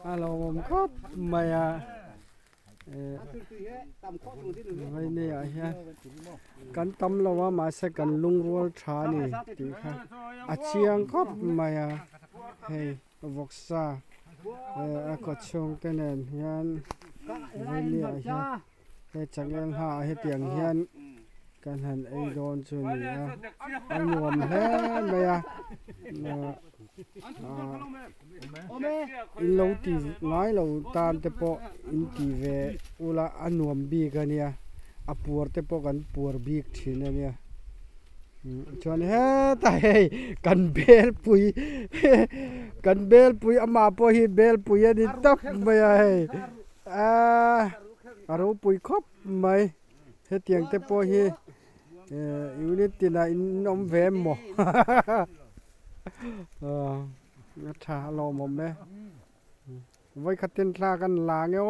A lawmawm khawp mai a Vainei ah hian kan tam lo a mahse kan lungrual tha a ni tih kha a chiang khawp mai a hei vawksa a kaw chhung te nen hian vainei ah hian he changel hma ah hetiang hian kan han ei dawn chu a ni a a nuam hle mai a in lo ti ngai lo tan te pawh in ti ve ula a nuam bik a nia a puar te pawh kan puar bik thin a nia chuan hetah hei kan belpui kan belpui amah pawh hi belpui a ni tawp mai a hei aaa a ropui khawp mai hetiang te pawh hi unit tinah in awm ve em maw a tha a lawmawm e vawikhat ten thla kan la ang e aw.